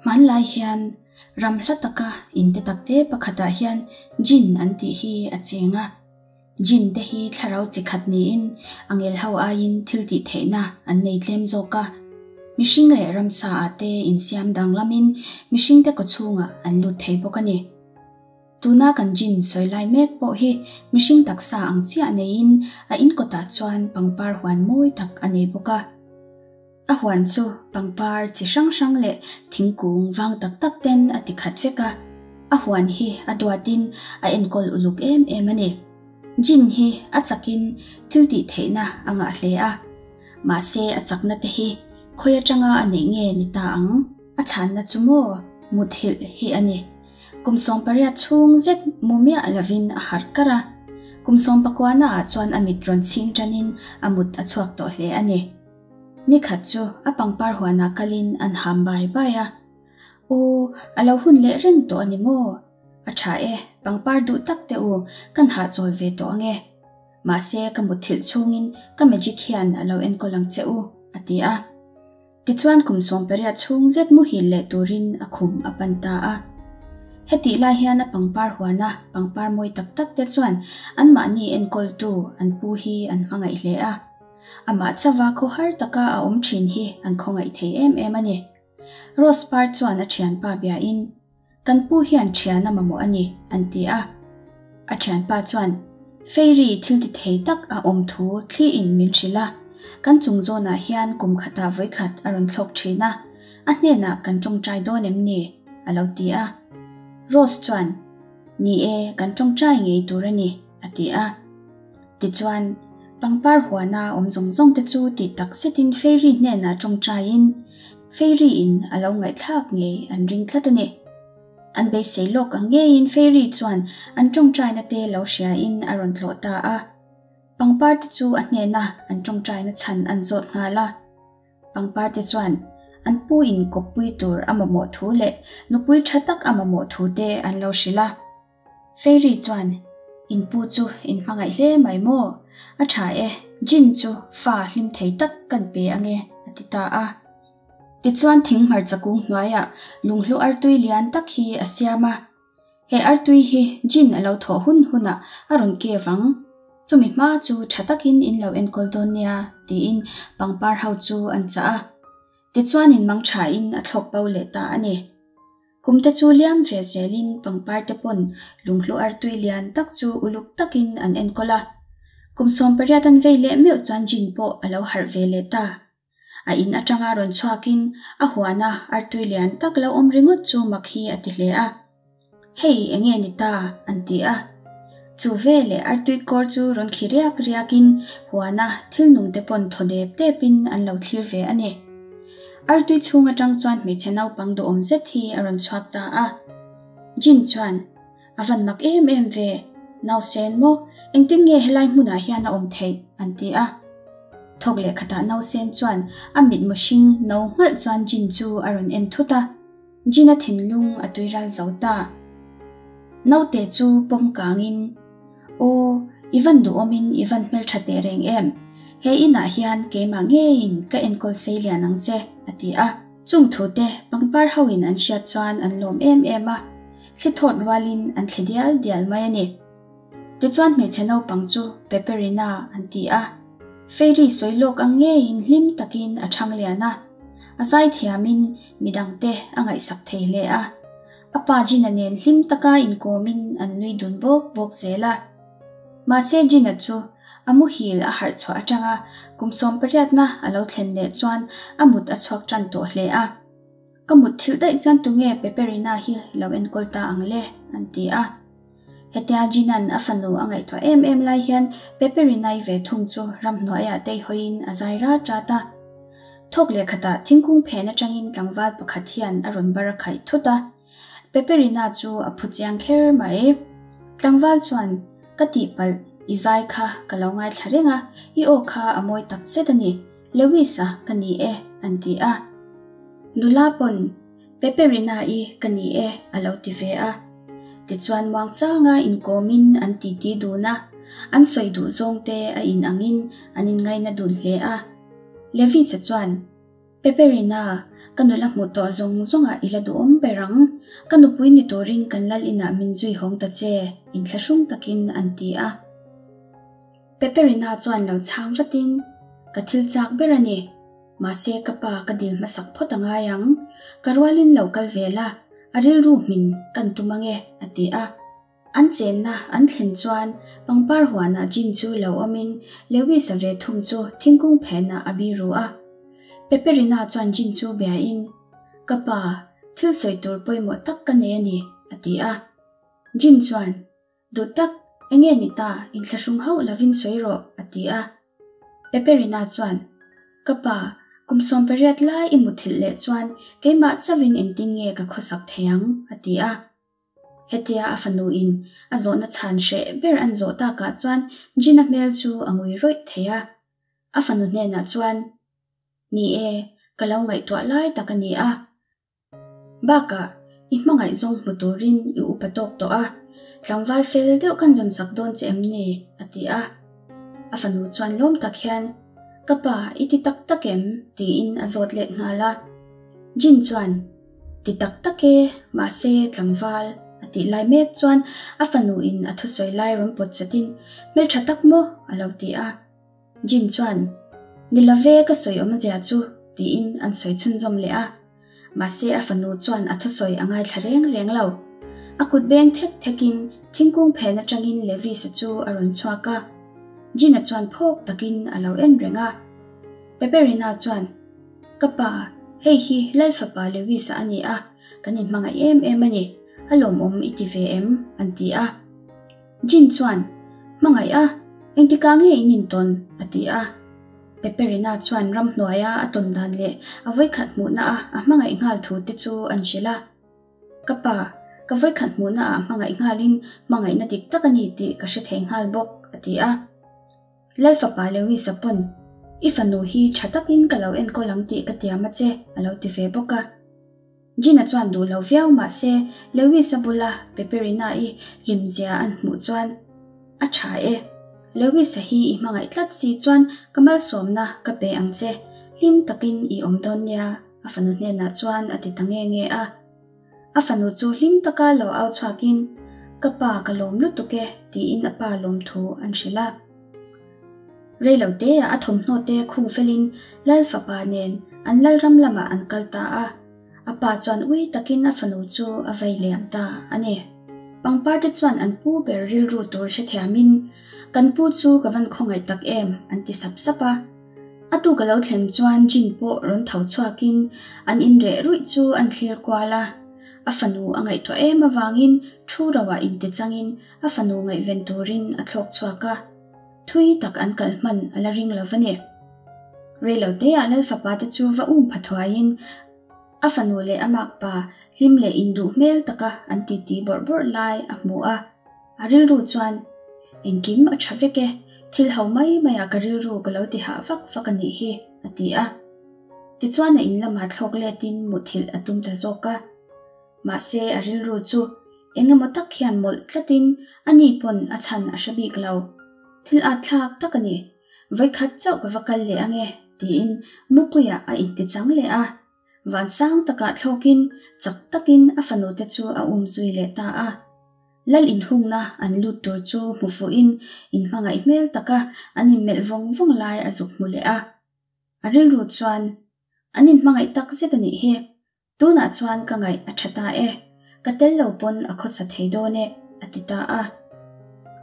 Hmanlai hian ram hla taka in te takte pakhatah hian Jin an tih hi a cheng a. Jin te hi thlarau chi khat niin a ngel ho aiin thil tih theihna an nei tlem zawk a. Mihring leh ramsa ah te insiam danglamin mihring te kawchhungah an lut thei bawk a ni. Tuna kan Jin sawi lai mek pawh hi mihring taksa ang chiah neiin a inkawtah chuan pangpar huan mawi tak a nei bawk a. A huan chu pangpar chi hrang hrang leh thingkung vang tak tak ten a ti khat vek a, a huan hi a duatin a enkawl uluk em em a ni. Jin hi a chakin thil tih theihna a ngah hle a, mahse a chakna te hi khawi atanga a neih nge ni ta ang? A chhanna chu maw muthilh hi a ni. Kum 18 chhung zet mu miah lovin a harh kar a, kum 19 naah chuan a mit rawn chhing tanin a mut a chhuak tawh hle a ni. Ni khat chu a pangpar huanah kalin an ham bai bai a. Aw, a lo hun leh reng tawh a ni maw? A tha e, pangpar duh tak teh u, kan hahchawl ve tawh ang e. Mahse, ka mutthilh chhungin ka magic hian a lo enkawl ang che u, a ti a. Tichuan kum 18 chhung zet muhil leh turin a khum a pan ta a. Hetih lai hian a pangpar huana pangpar mawi tak tak te chuan anmahni enkawltu an pu hi an hmangaih hle a. Amah chauha khawhar taka a awm thin hi an khawngaih thei em em a ni. Rose par chuan a thianpa biain, Kan pu hian thian a mamawh a ni, an ti a. A thianpa chuan, Fairy thil ti thei tak a awm thu thliin min hrilh a, kan chung zawnah hian kum khatah vawikhat a rawn thlawk thin a, a hnenah kan tawngtai dawn em ni? a lo ti a. Rose chuan, Ni e, kan tawngtai ngei tur a ni, a ti a. Tichuan, pangpar huana awm zawng zawng te chu tih tak zetin Fairy hnenah tawngtaiin, Fairy in a lo ngaihthlak ngei an ring tlat a ni. An beisei lawk ang ngeiin Fairy chuan an tawngtaina te lo hriain a rawn tlawh ta a. Pangpar te chu a hnena an tawngtaina chhan an zawt nghal a. Pangpar te chuan an pu in kawppui tur a mamawh thu leh nupui tha tak a mamawh thu te an lo hrilh a. Fairy chuan, In pu chu in hmangaih hle mai maw? A tha e, Jin chu fa hlim thei tak kan pe ange, a ti ta a. Tichuan thing hmarcha kung hnuaiah lunghlu artui lian tak hi a siam a. He artui hi Jin a lo thawh hun hunah a rawn kev ang. Chumi hma chu tha takin in lo enkawl dawn nia, tiin pangpar ho chu an chah a. Tichuan in mang thain a thlawk bo leh ta a ni. Kum te chu liam ve zelin pangpar te pawn lunghlu artui lian tak chu uluk takin an enkawl a. Kum 18 an vei leh meuh chuan Jin pawh a lo harh ve leh ta. A in atanga rawn chhuakin a huana artui lian tak lo awm ringawt chu mak hi a ti hle a. Hei enge ni ta? an ti a. Chu veleh artui kawr chu rawn khi riak riakin huana thil nung te pawn thaw dep depin an lo thlir ve a ni. Artui chhung atang chuan hmeichhe naupang duhawm zet hi a rawn chhuak ta a. Jin chuan, A van mak em em ve, nausen maw, engtin nge helai hmunah hian a awm theih? an ti a. Thawk leh khatah nausen chuan a mitmu hring no nghalh chuan Jin chu a rawn en thut a. Jin-a thinlung a tuiral zo ta. Naute chu pawm kangin, Aw, i van duhawmin i van hmeltha teh reng em? He inah hian keimah ngeiin ka enkawl sei lian ang che, a ti a. Chung thute pangpar hoin an hriat chuan an lawm em em a, thli thawt rualin an thli dial dial mai a ni. Tichuan hmeichhe naupang chu Peperina an ti a. Fairy sawi lawk ang ngeiin hlim takin a chhang lian a. A zaithiamin midangte a ngaihsak thei hle a. A pa Gina nen hlim taka inkawmin an nui dun bawk bawk zel a. Mahse Gina chu a muhil a harh chhuah atanga kum 18na a lo thlen leh chuan a mut a chhuak tan tawh hle a. Ka mut thilh daih chuan tunge Peperina hi lo enkawl ta ang le? an ti a. Hetia Gina'n a fanu a ngaihtuah em em lai hian Peperinai ve thung chu ramhnuaiah teihawiin a zai rat rat a. Thawk leh khatah thingkung phen atangin tlangval pakhat hian a rawn bar a khaih thut a. Peperina chu a phu chiang kher mai. Tlangval chuan, Ka tihpalh, i zai kha ka lo ngaithla reng a, i aw kha a mawi tak zet a ni. Lewis-a ka ni e, an ti a. Nula pawn, Peperina-i ka ni e, a lo ti ve a. Tichuan muangchanga inkawmin an titi dun a, an sawi duh zawngte a inangin an inngaina dun hle a. Lewis-a chuan, Peperina, Ka nula hmuh tawh zawng zawngah i la duhawm ber ang. Ka nupui ni turin kan lal inah min zui hawng ta che, inthlahrung takin an ti a. Peperina chuan lo chhang vatin, Ka thil chak ber a ni. Mahse ka pa ka dil hmasak phawt a ngai ang. Ka rualin lo kal ve la, a rilru hmin kan tum ange, a ti a. An chenna an thlen chuan pangpar huanah Jin chu lo awmin Lewis-a ve thung chu thingkung phenah a biru a. Peperina chuan Jin chu biain, Ka pa, thil sawi tur pawimawh tak ka nei a ni, a ti a. Jin chuan, Duh tak, enge ni ta, inthlahrung hauh lovin sawi rawh, a ti a. Peperina chuan, Ka pa, kum 18 lai i muthilh leh chuan keimah chauhin engtin nge ka khawsak thei ang? a ti a. Hetia a fanu in a zawhna chhan hreh ber an zawh takah chuan Gina hmel chu a ngui rawih thei a. A fanu hnenah chuan, Ni e, ka lo ngaihtuah lai tak a ni a. Bakah, i hmangaihzawng hmu turin i upa tawk tawh a, tlangval fel deuh kan zawn sak dawn che em ni? a ti a. A fanu chuan lawm tak hian, Ka pa, i ti tak tak em? tiin a zawt let nghal a. Jin chuan, Ti tak tak e, mahse tlangval, a tih lai mek chuan a fanu in a thusawi lai rawn pawt chatin, Hmeltha tak maw? a lo ti a. Jin chuan, Ni love ka sawi awmzia chu, tiin an sawi chhunzawm leh a. Mahse a fanu chuan a thusawi a ngaithla reng reng lo. A kut beng thek thekin thingkung phen atangin Lewis-a chu a rawn chhuak a. Jin-a chuan phawk takin a lo en reng a. Peperina chuan, Ka pa, hei hi Lalfapa Lewis-a a ni a, kan inhmangaih em em a ni, a lawmawm i ti ve em? an ti a. Jin chuan, Hmangaih a, engtikah nge in intawn? a ti a. Peperina chuan ramhnuaia a tawn dan leh a vawikhat hmuhna a a hmangaih nghal thu te chu an hrilh a. Ka pa, ka vawikhat hmuhna ah hmangaih nghalin hmangaihna dik tak a ni tih ka hre thei nghal bawk, a ti a. Lalfapa Lewis-a pawn, I fanu hi tha takin ka lo enkawl ang tih ka tiam a che, a lo ti ve bawk a. Gina chuan duh lo viau mah se Lewis-a bula Peperina-i hlimzia an hmuh chuan, A tha e. Lewis-a hi i hmangaih tlat si chuan ka malsawmna ka pe ang che, hlim takin i awm dawn nia, a fanu hnenah chuan a ti ta nge nge a. A fanu chu hlim taka lo au chhuakin, Ka pa ka lawm lutuk e, tiin a pa lawmthu an hrilh a. Reilo teah a thawmhnaw te khung felin Lal fapa nen an Lalram lamah an kal ta a, a pa chuan ui takin a fanu chu a vei liam ta a ni. Pangpar te chuan an pu ber rilru tur hrethiamin, Kan pu chu ka van khawngaih tak em, an ti sap sap a. A tuk a lo thlen chuan Jin pawh rawn tho chhuakin an inreh ruih chu an thlir kual a. A fanu a ngaihtuah em avangin thu roah inte changin a fanu ngaihven turin a thlawk chhuak a. Thui tak an kal hman a la ring lo va ni. Reiloteah Lalfapa te chu va um pha thuaiin a fanu leh a makpa hlim leh induh hmel taka an titi bawrh bawrh lai a hmu a. A rilru chuan, Engkim a tha vek e, thil ho mai maiah ka rilru ka lo ti hah vak vak a nih hi, a ti a. Tichuan a in lamah thlawk letin muthilh a tum ta zawk a. Mahse a rilru chu eng emaw tak hian mawlh tlatin a ni pawn a chhan a hre bik lo. Thil at thlak tak a ni, vawikhat chauh ka va kal leh ange, tiin mupuiah a intichang leh a. Vansang takah thlawkin chak takin a fanute chu a um zui leh ta a. Lal inhungna an lut tur chu hmu fuhin inhmangaih hmel taka an inmelh vawng vawng lai a zuk hmu leh a. A rilru chuan, An inhmangaih tak zet a nih hi. Tunah chuan ka ngaih a tha ta e. Ka tel lo pawn a khawsa thei dawn e, a ti ta a.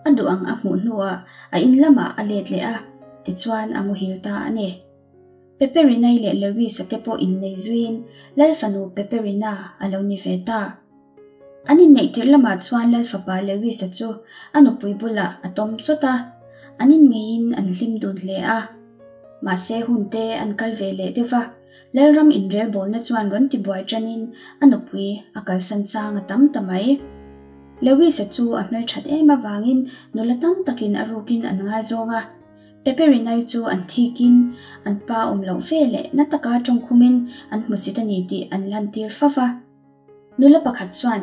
A duh ang a hmuh hnuah a in lamah a let leh a, tichuan a muhil ta a ni. Peperinai leh Lewis-a te pawh innei zuiin Lal fanu Peperina a lo ni ve ta. An inneih tirh lamah chuan Lal fapa Lewis-a chu a nupui bulah a tawm chawt a, an inngeiin an hlim dun hle a. Mahse hun te an kal ve leh deuh va, Lalram inrelbawlna chuan rawn tibuai tanin a nupui a kalsan chang a tam ta mai. Lewis-a chu a hmelthat em avangin nula tam takin a rukin an ngaizawng a. Peperinai chu an thikin an pa awm loh ve leh na taka tawngkhumin an hmusit a ni tih an lantir fo va. Nula pakhat chuan,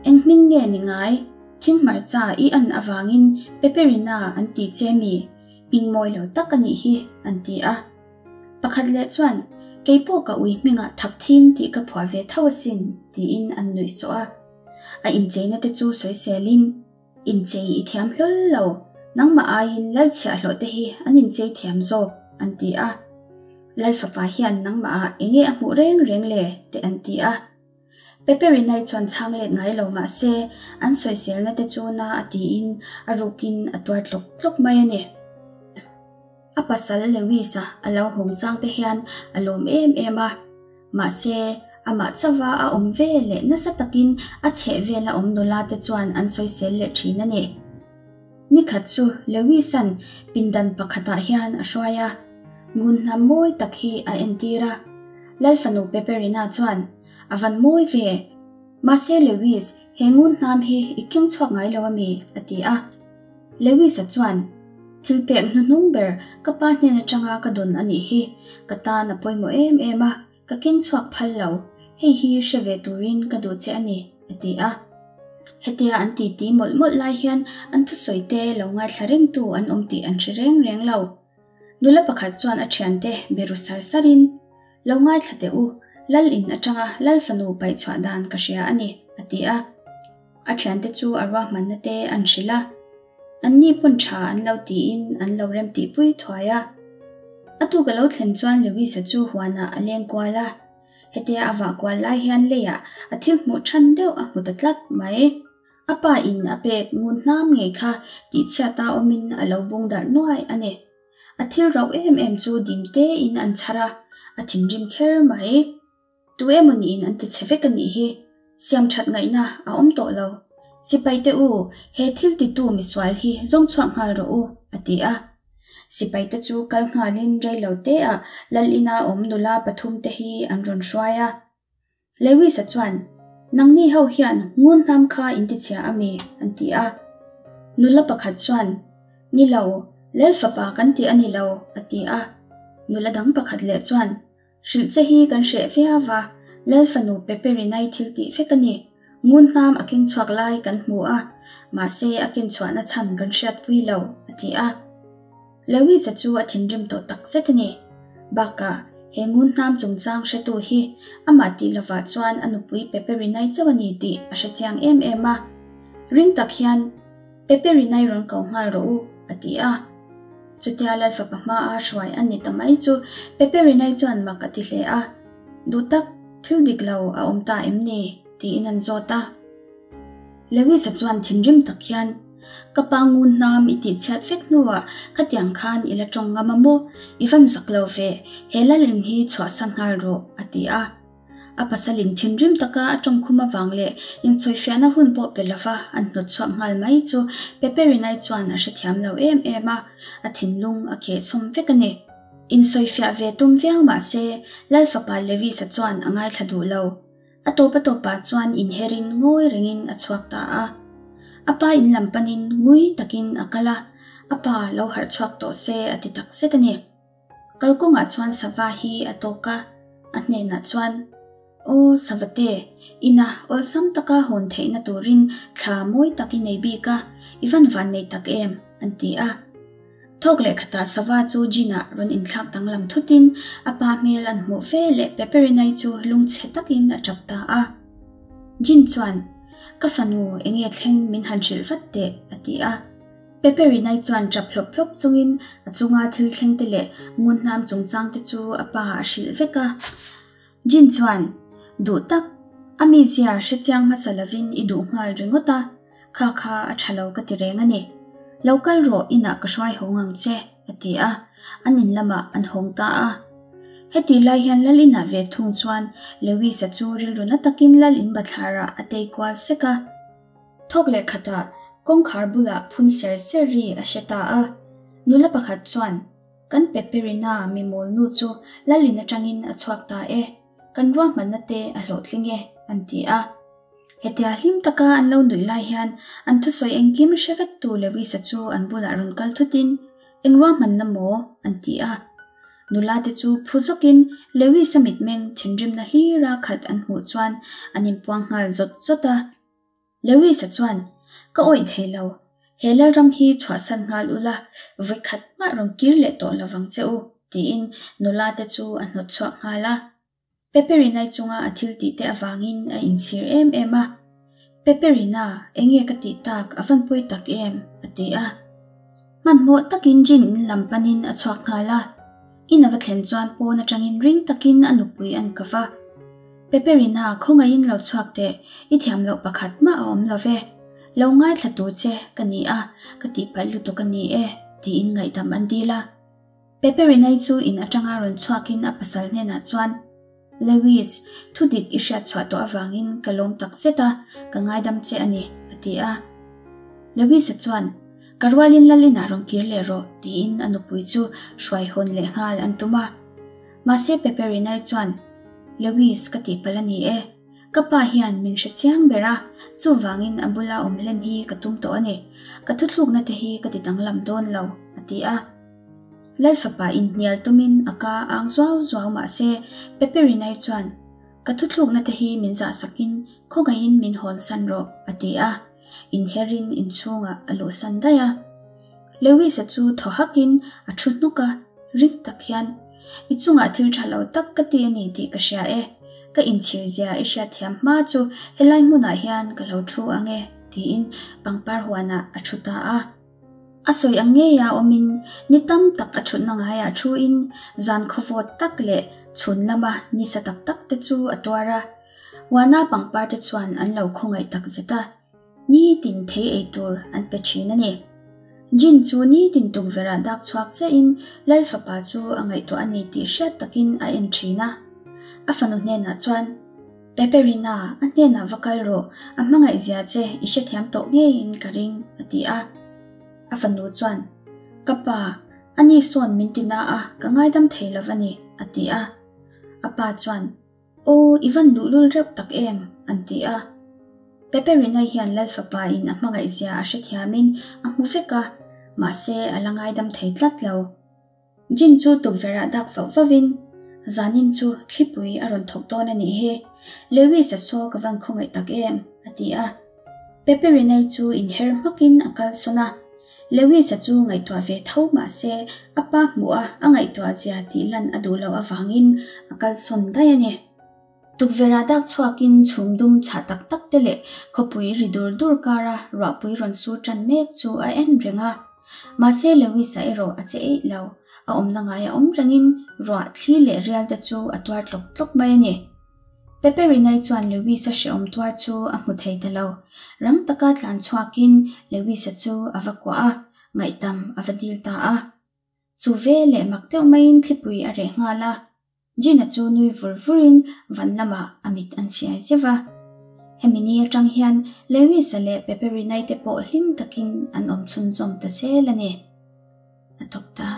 Eng hming nge ni ngai? Thing hmarcha i an avangin Peperina an ti che mi? Hming mawi lo tak a nih hi, an ti a. Pakhat leh chuan, Kei pawh ka ui hmingah Thakthing tih ka phuah ve tho asin, tiin an nuih sawh a. A incheina te chu sawiselin, Inchei i thiam hlawl lo, nangmah aiin lal chhiahhlawh te hi an inchei thiam zawk, an ti a. Lal fapa hian nangmah ah enge a hmuh reng reng le? te an ti a. Peperinai chuan chhang let ngai lo mah se, an sawiselna te chu na a tiin a rukin a tuar tlawk tlawk mai a ni. A pasal Lewis-a a lo hawng chang te hian a lawm em em a. Mahse, amah chauha a awm ve leh nasa takin a chheh vela awm nula te chuan an sawisel leh thin a ni. Ni khat chu Lewis-a'n pindan pakhatah hian a hruai a, ngun hnam mawi tak hi a entir a. Lalfanu Peperina chuan, A van mawi ve! Mahse Lewis, he ngun hnam hi i keng chhuak ngai lo a mi? a ti a. Lewis-a chuan, Thil pek hnuhnung ber ka pa hnen atanga ka dawn a nih hi, ka tan a pawimawh em em a, ka keng chhuak phal lo, hei hi hre ve turin ka duh che a ni, a ti a. Hetia an titi mawlh mawlh lai hian an thusawi te lo ngaithla rengtu an awm tih an hre reng reng lo. Nula pakhat chuan a thiante be ru sar sarin, Lo ngaithla teh u, Lal in atanga Lal fanu paih chhuah dan ka hria a ni, a ti a. A thiante chu a ruahmanna te an hrilh a. Anni pawn tha an lo tiin an lo rem tihpui thuai a. A tuk a lo thlen chuan Lewis-a chu huanah a leng kual a. Hetia a vah kual lai hian leiah a thil hmuh than deuh a hmu ta tlat mai. A pa in a pek ngun hnam ngei kha tihchhiata awmin a lo bung darh nuai a ni. A thil rauh em em chu dim tein an chhar a, a thinrim kher mai. Tu emaw niin an ti chhe vek a nih hi. Siam that ngaihna a awm tawh lo. Sipai te u, he thil titu misual hi zawng chhuak nghal rawh u, a ti a. Sipai te chu kal nghalin rei lo teah Lal ina awm nula pathum te hi an rawn hruai a. Lewis-a chuan, Nangni ho hian ngun hnam kha in ti chhia a mi? an ti a. Nula pakhat chuan, Ni lo, Lal fapa kan ti a ni lo, a ti a. Nula dang pakhat leh chuan, Hrilh che hi kan hreh viau va, Lal fanu Peperinai thil tih vek a ni. Ngun hnam a keng chhuak lai kan hmu a, mahse a ken chhuahna chhan kan hriatpui lo, a ti a. Lewis-a chu a thinrim tawh tak zet a ni. Bakah, he ngun hnam chungchang hretu hi amah tih lovah chuan a nupui Peperinai chauh a ni tih a hre chiang em em a. Ring tak hian, Peperinai rawn ko nghal rawh u, a ti a. Chutia Lalfapa hmaa hruai a ni ta mai chu Peperinai chuan mak a ti hle a. Duh tak, thil dik lo a awm ta em ni? tiin an zawt a. Lewis-a chuan thinrim tak hian, Ka pa ngun hnam i tihchhiat vek hnuah khatiang khan i la tawng ngam a maw? I van zak lo ve, he lal in hi chhuahsan nghal rawh, a ti a. A pasalin thinrim taka a tawngkhum avang leh insawifiahna hun pawh pe lova an hnawt chhuak nghal mai chu Peperinai chuan a hrethiam lo em em a, a thinlung a kehchhawm vek a ni. Insawifiah ve tum viau mah se, Lal fapa Lewis-a chuan a ngaithla duh lo. A tawp a tawpah chuan inherin ngawi rengin a chhuak ta a. A pa in lam panin ngui takin a kal a, a pa lo harh chhuak tawh se a ti tak zet a ni. Kalkawngah chuan sava hi a tawk a, a hnenah chuan, Aw Savate, ina awlsam taka hawn theihna turin thla mawi tak i nei bik a, i van van nei tak em? an ti a. Thawk leh khatah sava chu Gina rawn inthlak danglam thutin a pa hmel an hmuh ve leh Peperinai chu lungchhe takin a tap ta a. Gin chuan, Ka fanu, enge thleng min han hrilh vat teh, a ti a. Peperinai chuan ṭap hlawp hlawp chungin a chunga thil thleng te leh ngun hnam chungchang te chu a pa a hrilh vek a. Jin chuan, Duh tak, a mizia hre chiang hmasa lovin i duh nghal ringawt a, kha kha a ṭha lo ka ti reng a ni. Lo kal rawh inah ka hruai hawng ang che, a ti a, an in lamah an hawng ta a. Hetih lai hian Lal inah ve thung chuan Lewis-a chu rilru na takin Lal in bathlarah a tei kual sek a. Thawk leh khatah kawngkhar bulah phun ser ser ri a hre ta a, nula pakhat chuan, Kan Peperina mi mawl nu chu Lalin atangin a chhuak ta e, kan ruahmanna te a hlawhtling e, an ti a. Hetia hlim taka an lo nuih lai hian an thusawi engkim hre vektu Lewis-a chu an bulah rawn kal thutin, Eng ruahmanna maw? an ti a. Nula te chu phu zawkin Lewis-a mitmeng thinrimna hlira khat an hmuh chuan an inpuang nghal zawt zawt a. Lewis-a chuan, Ka awih thei lo. He Lalram hi chhuahsan nghal ula, vawikhat mah rawn kir leh tawh lovang che u. tiin nula te chu a hnawt chhuak nghal a. Peperina-i chunga a thil tih te avangin a inchhir em em a. Peperina, enge ka tih tak, a van pawi tak em? a ti a. Hmanhmawh takin Jin in lam panin a chhuak nghal a. In a va thlen chuan pawn atangin ring takin a nupui an ka va. Peperina, khawngaihin lo chhuak teh, i thiam loh pakhat mah a awm lo ve. Lo ngaithla tur che ka ni a, ka tihpalh lutuk a ni e, tiin ngaihdam an dil a. Peperinai chu in atanga rawn chhuakin a pasal hnenah chuan, Lewis, thu dik i hriat chhuah tawh avangin ka lawm tak zet a, ka ngaidam che a ni, a ti a. Lewis-a chuan, Ka rualin lal inah rawn kir leh rawh, tiin a nupui chu hruai hawn leh nghal an tum a. Mahse Peperinai chuan, Lewis, ka tihpalh a ni e. Ka pa hian min hre chiang ber a, chuvangin a bula awm hlen hi ka tum tawh a ni. Ka thuthlukna te hi ka ti danglam dawn lo, a ti a. Lalfapa inhnial tumin a ka ang zuau zuau mah se, Peperinai chuan, Ka thuthlukna te hi min zahsakin khawngaihin min hawnsan rawh, a ti a. Inherin inchhungah a luhsan daih a. Lewis-a chu thaw hakin a thu hnawk a, ring tak hian, I chungah thil tha lo tak ka ti a ni tih ka hria e. Ka inchhir zia i hriatthiam hma chu helai hmunah hian ka lo thu ang e, tiin pangpar huanah a thu ta a. A sawi ang ngeia awmin ni tam tak a thutna ngaiah thuin zan khawvawt tak leh chhun lama ni sa tak tak te chu a tuar a. Huana pangpar te chuan an lo khawngaih tak zet a. Nitin thei ei tur an pe thin a ni. Jin chu nitin tukverhah dak chhuak chiahin Lal fapa chu a ngaihtuah a ni tih hriat takin a en thin a. A fanu hnenah chuan, Peperina, a hnenah va kal rawh, a hmangaih zia che i hrethiam tawh ngeiin ka ring, a ti a. A fanu chuan, Ka pa, ani sawn min ti na a, ka ngaidam thei lo va ni, a ti a. A pa chuan, Aw, i van luhlul reuh tak em? an ti a. Peperina hian Lal fapa in a hmangaih zia a hrethiamin a hmu vek a, mahse a la ngaidam thei tlat lo. Jin chu tukverhah dak vauh vauvin, Zanin chu thlipui a rawn thawk dawn a nih hi, Lewis-a saw ka van khawngaih tak em? a ti a. Peperinai chu inher hmakin a kalsawn a. Lewis-a chu ngaihtuah ve tho mah se a pa hmuh a a ngaihtuah zia tih lan a duh loh avangin a kalsawn daih a ni. Tukverhah dak chhuakin chhum dum chhah tak tak te leh khawpui ri dur dur kara ruahpui rawn sur tan mek chu a en reng a. Mahse Lewis-a erawh a che eih lo, a awmna ngai a awm rengin ruah thli leh rial te chu a tuar tlawk tlawk mai a ni. Peperinai chuan Lewis-a hrehawm tuar chu a hmu thei ta lo. Rang taka tlan chhuakin Lewis-a chu a va kuah a, ngaihtam a va dil ta a. Chu ve leh mak deuh maiin thlipui a reh nghal a. Gina chu nui vur vurin van lamah a mit an siai zeuh va. Hemi ni atang hian Lewis-a leh Peperinai te pawh hlim takin an awm chhunzawm ta zel a ni. A tawp ta.